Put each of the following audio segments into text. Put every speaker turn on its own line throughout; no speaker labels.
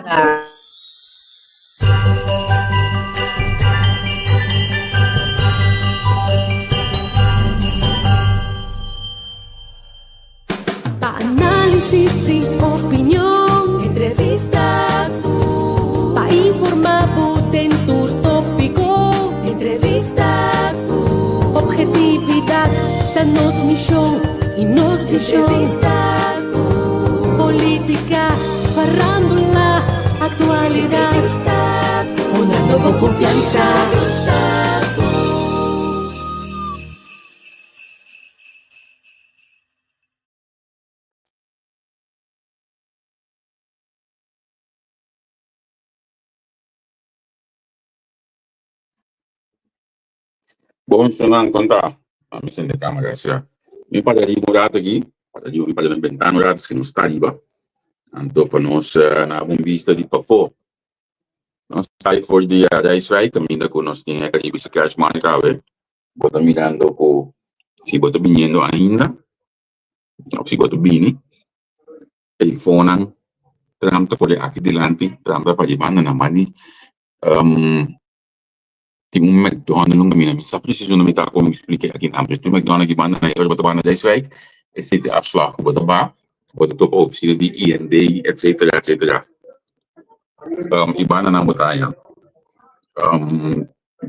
Pa análisis y opinion, entrevista cu. Pa informa bo den tur tópico, entrevista cu. Objetividad ta nos misión y nos visión. Entrevista cu. Política, farándula, actualidad. Entrevista cu. Hunando bo confianza. Entrevista cu.
Bon shonnan kon ta? A mi sende camera sia. Mi para riba un rato aki, para riba mi para den bentana un rato si nos ta riba. Anto pa nos na un bista di pafó. Nos ta for di Rijswijk kaminda ku nos tin e Caribische Kerstmarkt awe. Bo ta mirando ku si bo ta biniendo ainda of si bo ta bini telefonnan tram ta for di aki dilanti tram ta pa di banda nan mas di tin un McDonald un kaminda mi sa presis unda mi ta kon mi splika aki nan pero tin un McDonald aki banda nan ora bo ta banda Rijswijk esei ta e afslag ku bo ta ba bo ta topa ofisina di IND etcetera etcetera i banda nan bo ta haña.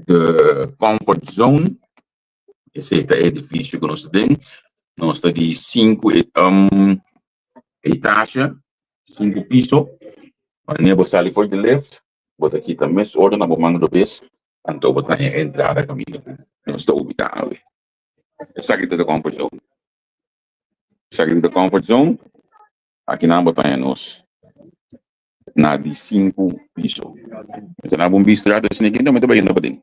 De comfort zone, esei ta e edificio ku nos ta den, nos ta di sinku etage, sinku piso, wanneer bo sali for di lift bo ta kita mes ora na bo man robes, anto bo ta haña e entrada kaminda ku nos ta ubiká awe. Esaki ta de comfort zone, esaki ta de comfort zone, akinan bo ta haña nos. Na di sinku piso. Mi ta na bon bista rato asina aki, mi ta bayendo paden.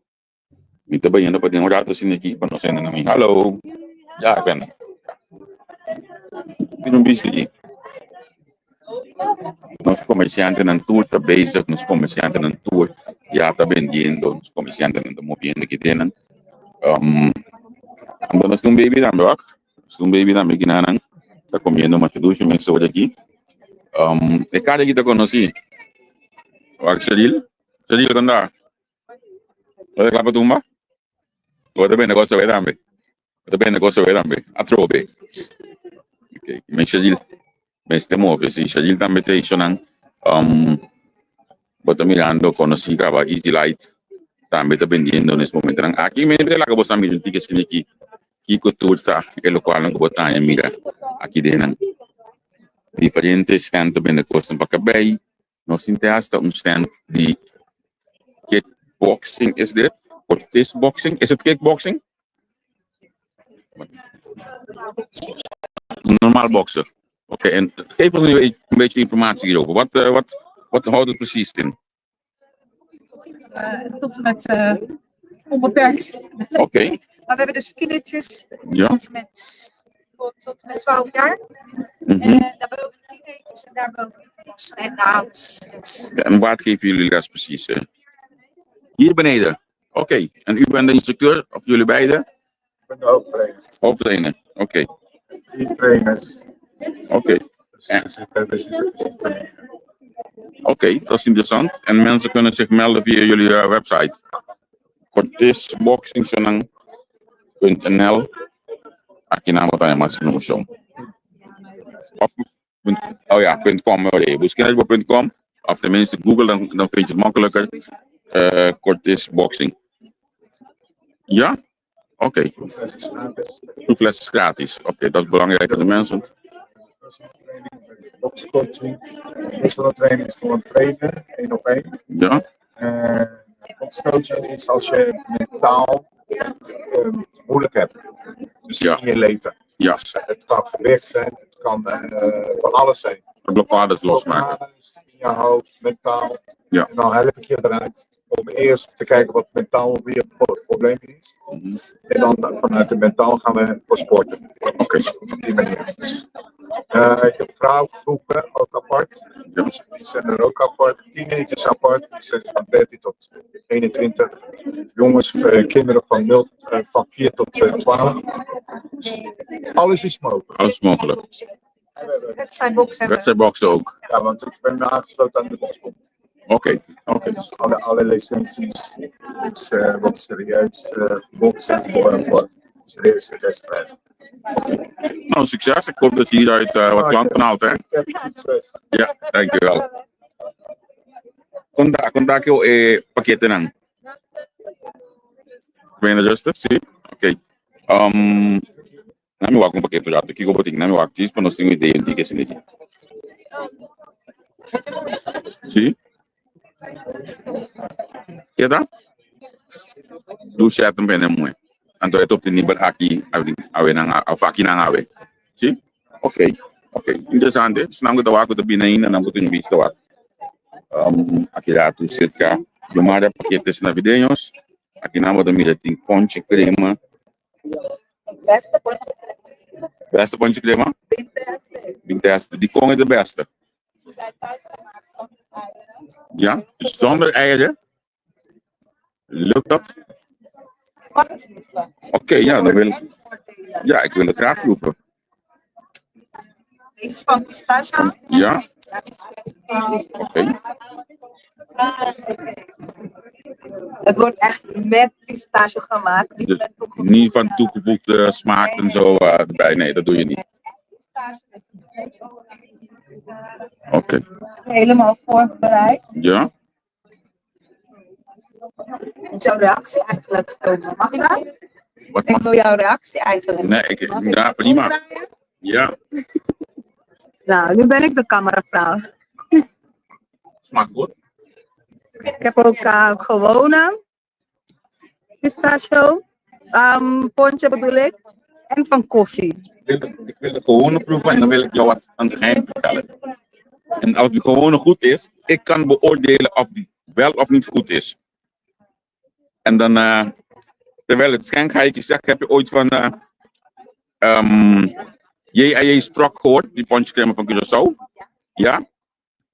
Mi ta bayendo paden un rato asina aki pa nos hende nan mi hallo. Ya bena. Mira un bista aki. Nos komersiantenan tur ta bezig, nos komersiantenan tur ya ta bendiendo, nos komersiantenan ta moviendo aki den. Anto nos tin un baby tambe wak. Un baby tambe ki nan ta comiendo masha dushi mes ora aki. E cara aki ta conoci. Wak Sharil. Sharil con ta? Bo ta kla pa tumba? Bo ta bende cosa awe tambe. Bo ta bende cosa awe tambe. Atrobe. Okay, men Sharil mester move si. Sharil tambe ta hizo nan. Bo ta mirando conoci caba Easy Light tambe ta bendiendo nes momentonan aki. Mi ta laga boso a mira un tiki asina aki kico tur ta e locualnan cu bo ta haña mira aki den nan. Diferente stand ta bende cosnan pa cabey. Nos tin te hasta un stand di kickboxing is dit? Cortes boxing? Is het kickboxing? Normaal boksen. Oké, en geef ons een beetje informatie hierover. Wat, eh, wat, wat houdt het precies in?
Tot en met onbeperkt.
Oké.
Maar we hebben dus kindertjes tot en met 12 jaar. En daarboven teenagers en daarboven volwassenen en dames. Dus.
Ja, en waar geven jullie les precies? Hè? Hier beneden. Oké, en u bent de instructeur, of jullie beiden?
Ik ben de hoofdtrainer.
Hoofdtrainer, oké.
Drie trainers.
Oké.
Dus we zitten.
Oké, dat is interessant. En mensen kunnen zich melden via jullie website. Cortesboxing.nl Aki nan bo ta mas informacion. Of, oh ja, .com. Oh, Busca riba .com. Of tenminste Google, dan vind je het makkelijker. Cortes Boxing. Ja? Oké.
Proefles is gratis.
Proefles is gratis. Oké, dat is belangrijk voor de mensen.
Personal training, boxcoaching. Personal training is gewoon trainen, één op één. En boxcoaching is als je mentaal het moeilijk hebt. Dus in je leven. Dus het kan gewicht zijn, het kan van alles zijn.
De blokkades losmaken.
Blokkades in je hoofd, mentaal. En dan help ik je eruit om eerst te kijken wat mentaal weer het probleem is. En dan vanuit de mentaal gaan we voor sporten. Op die manier. Dus ik heb vrouwengroepen ook apart. Die zijn er ook apart. Teenagers apart. Die zijn van 13 tot 21. Jongens, kinderen van 0, van 4 tot 12. Dus alles is mogelijk.
Alles is mogelijk.
Wedstrijdbox hebben.
Wedstrijdboxen ook.
Ja, want ik ben aangesloten aan de boksbond.
Oké, oké.
Dus alle licenties is wat serieus boksen voor serieuze wedstrijden.
Nou, succes. Ik hoop dat je hieruit wat klanten haalt, hè?
Ik heb succes.
Ja, dankjewel. Kon ta, kon ta ku e paketenan. Ben rustig, sí? Oké. Nami wak un pakete rato. Kiko bo tin? Nami wak djis pa nos tin un idea di ke esaki. Sí? Keda? Dusha tambe na muhe. Anto e ta obtenibel aki awe nan of aki nan awe. Sí? Ok, ok. Interesante. Esnan ku ta wak ku ta bini ainda nan por tin un bista wak. Aki rato serka Yomara paketes navideños. Aki nan bo ta mira tin ponche crema.
Beste ponche crema.
Beste ponche crema?
Bin teste.
Bin teste. Dikon e ta beste?
Ze zijn thuis gemaakt zonder eieren.
Ja, zonder eieren? Lukt dat?
Mag ik proeven?
Oké, ja, dan wil ik,
En voordelen.
ja, ik wil het graag proeven.
Deze is van pistache.
Ja,
Dat is met
oké.
Het wordt echt met pistache gemaakt, niet
Dus
met toegevoegde.
niet van toegevoegde smaak en zo erbij. Nee, dat doe je niet.
Pistache is het
Oké,
helemaal voorbereid.
ja.
Jouw reactie eigenlijk, Tomo. Mag dat?
Wat
Ik
mag?
wil jouw reactie eigenlijk.
Nee, ik,
Mag ik
ja,
dat
prima.
omdraaien?
Ja,
Nou, nu ben ik de cameravrouw.
smaakt goed.
Ik heb ook gewone pistachio, pontje bedoel ik, en van koffie.
Ik wil de gewone proeven en dan wil ik jou wat aan het geheim vertellen. En als die gewone goed is, ik kan beoordelen of die wel of niet goed is. En dan, terwijl het schenk, ga ik je zeggen, heb je ooit van J.I.J. Sprok gehoord, die ponchecrème van Curaçao? Ja?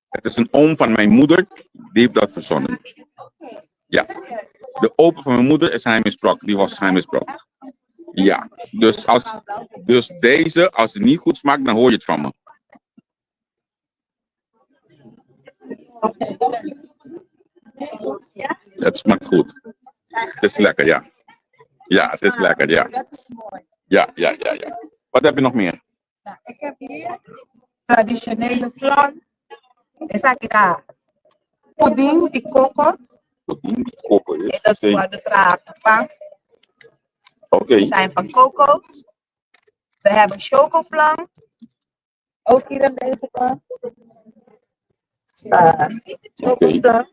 Het is een oom van mijn moeder, die heeft dat verzonnen. Ja. De opa van mijn moeder is Jaime Sprok, die was Jaime Sprok. Ja, dus deze, als het niet goed smaakt, dan hoor je het van me. Het smaakt goed. Het is lekker, ja. Ja, het is lekker, ja.
Dat is mooi.
Ja, ja, ja, ja. Wat heb je nog meer?
Nou, ik heb hier traditionele flan. Esaki ta puding di coco.
Coco is.
Dat wordt de traag.
Oké.
Zijn van coco's. We hebben chocoflan. Ook hier aan deze kant.
Oké.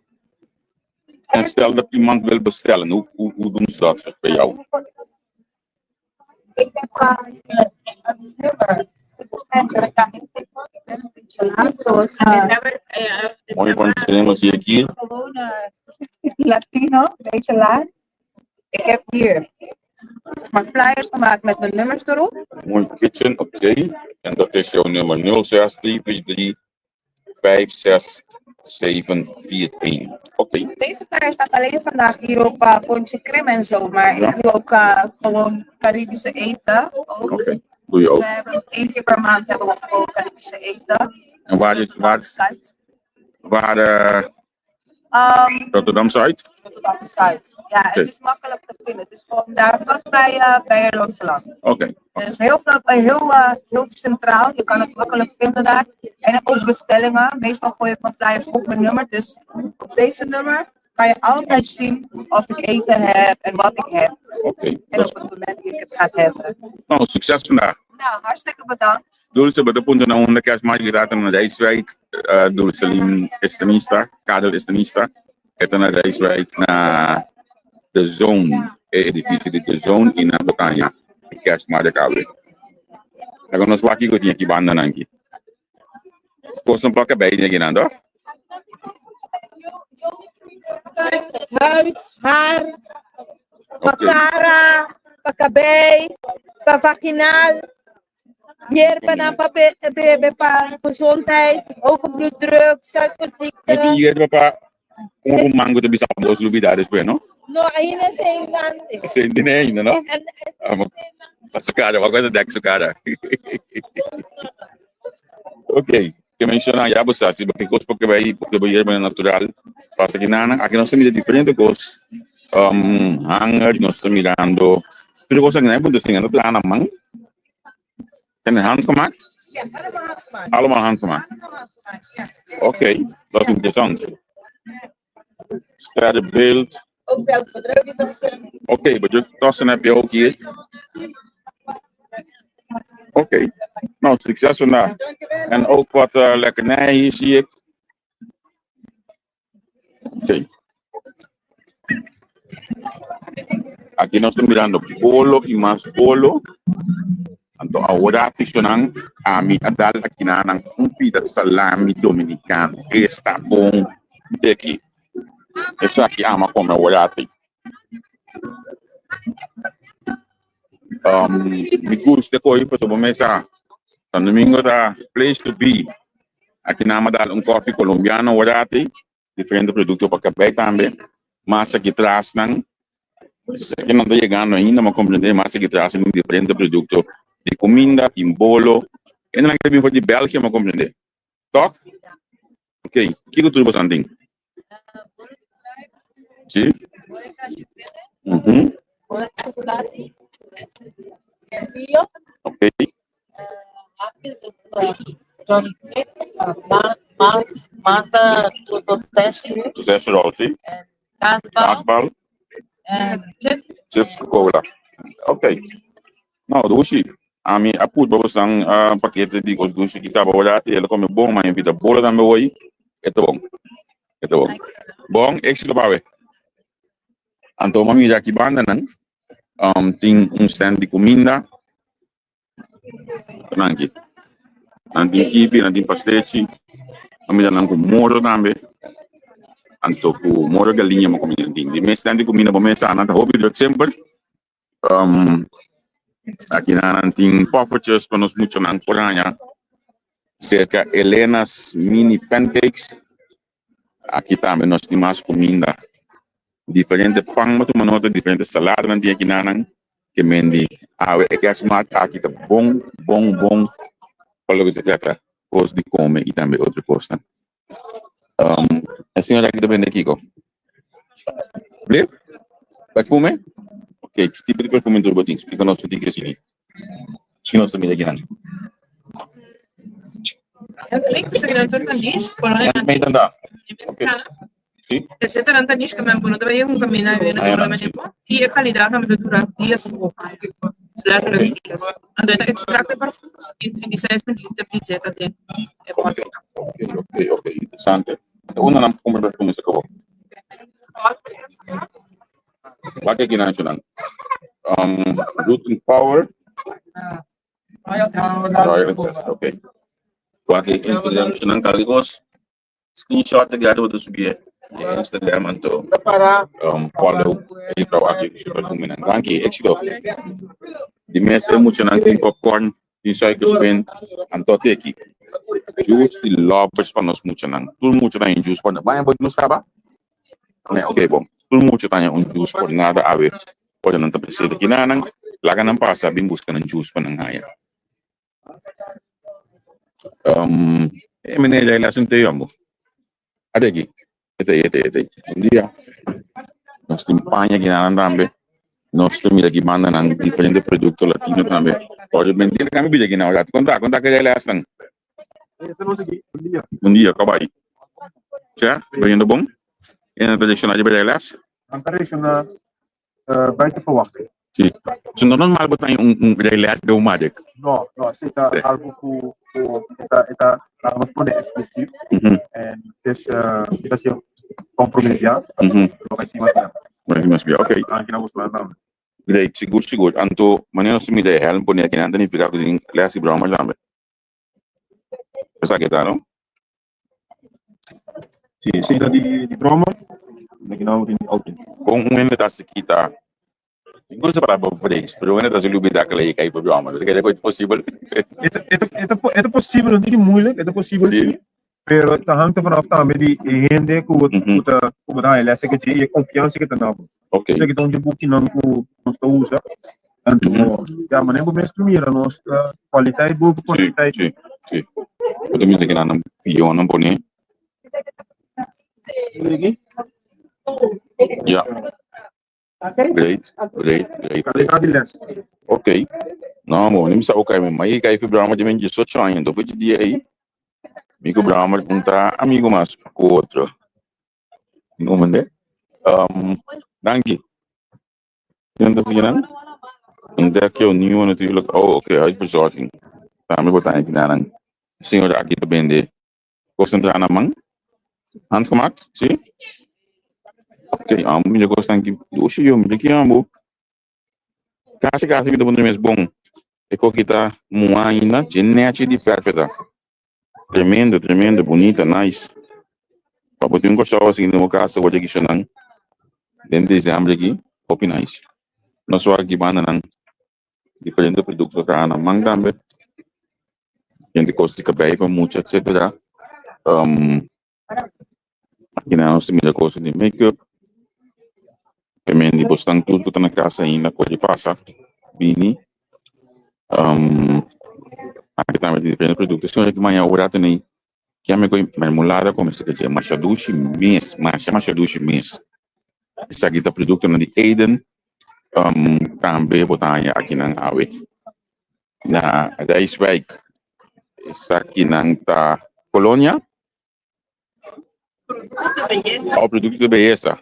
En stel dat iemand wil bestellen, hoe doen ze dat bij jou?
Ik heb een nummer. Ik ben een beetje laat, zoals
Mooie ponche zie ik hier.
gewone Latino, een beetje laat. Ik heb hier zeg maar flyers gemaakt met mijn nummers erop.
Mooi kitchen, oké. En dat is jouw nummer 06343 56741. Oké.
Deze flyer staat alleen vandaag hier op Pontje Krim en zo, maar
Ja.
ik doe ook gewoon Caribische eten. Ook.
Oké, doe je ook.
We hebben één keer per maand hebben we gewoon Caribische eten.
En waar is, waar,
Zuid.
waar Rotterdam Zuid?
Rotterdam Zuid. Ja, het
Oké.
is makkelijk te vinden. Het is gewoon daar vlakbij bij Land.
Oké.
Dus heel vlak, heel centraal. Je kan het makkelijk vinden daar. En ook bestellingen. Meestal gooi ik mijn flyers op mijn nummer. Dus op deze nummer kan je altijd zien of ik eten heb en wat ik heb.
Oké.
En op het moment dat ik het gaat hebben.
Nou, succes vandaag.
Nou, hartstikke bedankt.
Dulce bedoelt na onda kerstmarkt gaat naar Rijswijk. Dulce Estenista, Kadel Estenista. Het naar Rijswijk naar de Zone. Edificio de de Zone in Botania. Kerstmarkt kawe. Dan nos waki ko tinha ki banda nanki. Koos een plakken bij die nan, toch?
Huid, haar,
Oké.
pa cara, pa kabei, pa vaginaal. Yerba na pa bebe pa gezondheid, hoge bloeddruk, suikerziekte.
E die pa un mango te bisa bos lubida después, no?
No, ainda sem lance.
Sim, die ainda, no?
En
Ah, maar Sukara, wat was het dek sukara? Ok, ke menciona ya bo sa si bo ke kos porque bai porque bo yerba natural pasa ki nana aki nos ta mira diferente kos um, hanger nos ta mirando pero kos aki nan punto singa no traha na man en handgemaakt.
Ja, allemaal handgemaakt.
Allemaal handgemaakt.
Allemaal handgemaakt, ja.
Oké, dat is interessant. Sterrenbeeld.
Ook zelf bedrukte
Oké, bedruktassen heb je ook hier. Oké, nou succes vandaag. En ook wat lekkernij hier zie ik. Oké. Aki nos ta mirando bolo y mas bolo. Anto awor aficionan ami a dal aki na nan un pida salami dominicano. Esta bon deki. Esaki ama come awor ati. Um, mi gusta koe pasobra mesa San Domingo ta place to be. Aki nan a dal un koffie colombiano awor ati. Diferente producto pa kabei tambe. Mas aki tras nan, esaki nan ta yegando ainda, ma comprende mas aki tras tin diferente producto di cuminda, tin bolo. E nan ta bin for di Belgia, ma comprende. Toch? Ok, kiko tur boso tin? Si? Ok. Sucesso roll, si? Kaasbal. Chips ku cola. Ok. No, dushi. Ami a purba bosan pakete di kos dushi ki kaba ora i el a kome bon, ma mi pita bola tambe hoy. E ta bon. E ta bon. Bon, éxito pa awe. Anto mi a mira aki bandanan tin un stand di kuminda. Nan aki. Nan tin kipi, nan tin pastechi. Mi a mira nan ku moro tambe. Anto ku moro galiña mi a kome nan tin. Di mes stand di kuminda bo mesa nan ta hopi druk semper. Aki nan tin poffertjes pa nos muchanan por haña serka Elena's Mini Pancakes. Aki tambe nos tin mas kuminda, diferente pan bo tuma nota, diferente saladanan tin aki nan ke mendi awe. E kerstmarkt aki ta bon, bon, bon pa loke se trata kos di kome i tambe otro kosnan. E señora aki ta bende kiko? Blip? Perfume? Ok, ki tipo di perfume tur bo tin? Splika nos un tiki asina. Ki nos ta mira akinan? Handmade anda. Ok. Si. Ok, ok, ok, interesante. Unda nan por kumpra perfume sa kabo? Wak aki nan nan. Root and Power. Royal Ancestry, ok. Wak e Instagram nan kal kos. Screenshot te gado bo subi e Instagram anto follow e juffrouw aki ku su perfume nan. Danki, éxito. Di mes e muchanan tin popcorn, tin suikerspin, anto teki. Juice di lovers pa nos muchanan. Tur mucha ta haña juice por nada. Baña bo juice kaba? Ne, ok bon. Tur mucha ta haña un juice por nada awe ora nan ta presente kinanan. Laga nan pasa bin buska nan juice pa nan haña. E meneer ya el hace un té ambo. Ate aki. Ete ahí, ete ahí, ete ahí. Bon dia. Nos tin paña aki nan tambe. Nos ta mira aki banda nan diferente producto latino tambe. Ora mentira kami bida aki nan ora. Konta, konta ke ya el Bon dia, kòp ai? Tja, bo yendo bon? E nan ta reacciona riba e les?
Nan ta reacciona buiten verwachting.
Si. So no normal bo ta un un les den un mark?
No, no, esei ta algo ku ku e ta e ta nos pone exclusief en es e ta sier compromedia lo bai tin mas bia.
Lo bai tin mas bia, ok.
Danki na boso tambe.
Great, sigur sigur. Anto manera nos ta mira e helm pone aki nan ta nifica ku tin les di brommer tambe. Esaki ta no?
Si, esei ta di di brommer, aki nan tin di auto.
Kon un hende ta hasi kita, mi gusta palabra vrees, pero un hende ta hasi lubida ku lei kai pa brommer, ta kere ku e ta posibel?
E ta e ta e ta posibel, no tin moeilijk, e ta posibel si, pero ta hangta vanaf tambe di e hende ku bo ku ta ku bo ta haña lès aki dje i e konfiansa ku e ta na bo. Esaki ta un dje bukinan ku nos ta usa.
Anto, ja, manera bo mes ta mira nos ta kwaliteit boven kwantiteit.
Si, si, si. Bo ta mira kinan nan pionnan pone. Ja. Great, great, great.
Kalidat di les.
Ok. No, bo ni sa okay, mi kai fi Brahma di men 18 aña, enton foi dia ei. Mi ku Brahma un ta amigo mas ku otro. No mende. Danki. Ken ta sigui nan? Ontdek jouw nieuwe natuurlijk. Oh, oké, huidverzorging. Tambe bo ta haña kinanan. Señora aki ta bende kos entra na man. Handgemaakt, si? Oké, amo mira kosnan ki dushi yo, mira ki amo. Kasi kasi mi ta pone mes bon. E koki ta muha ainda, dje nechi di verf e ta. Tremendo, tremendo, bunita, nice. Pa bo tin un kòrsou asina den bo kas awor di kishonan den december aki, hopi nice. Nos wak aki bandanan diferente produkto traha na man tambe. Diferente kos di kabei pa mucha etcetera. Akinan nos ta mira kos di make-up. Tremendo, bosnan tur ku ta na kas ainda por di pasa bini. Aki tambe tin diferente produkto. Señora ki maña ora tene kia mi koe mermolada ku mester dje masha dushi mes, masha masha dushi mes. Esaki ta produktonan di Eden. Tambe bo ta haña akinan awe na Rijswijk. Esakinan ta Colonia. Oh, producto de belleza.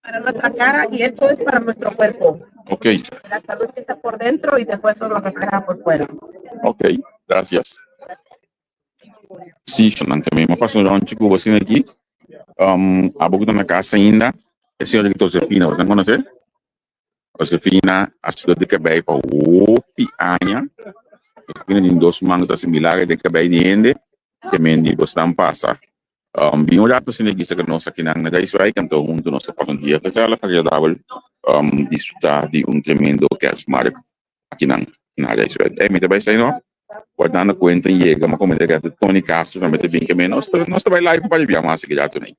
Para nuestra cara y esto es para nuestro cuerpo.
Ok.
La salud empieza por dentro y después solo refleja por fuera.
Ok, gracias. Sí, shonan también. Ma pasa un rondje cu vos aquí. Abo cu ta na casa ainda. E señora ki ta Josefina, vos conoce? Josefina a sido di cabei pa hopi aña. Josefina tin dos man cu ta haci milagro den cabei di hende. Ke men di bosnan pasa. Bin un rato asina kisa ku nos akinan na Rijswijk, anto huntu nos ta pasa un dia gezellig, agradabel, disfruta di un tremendo kerstmarkt akinan na Rijswijk. Ey, mi ta bai sai no, wardando kuenta yega, mi a komenta ku Tony Castro tambe ta bin ke men, nos ta nos ta bai live un par di bia mas aki rato nei.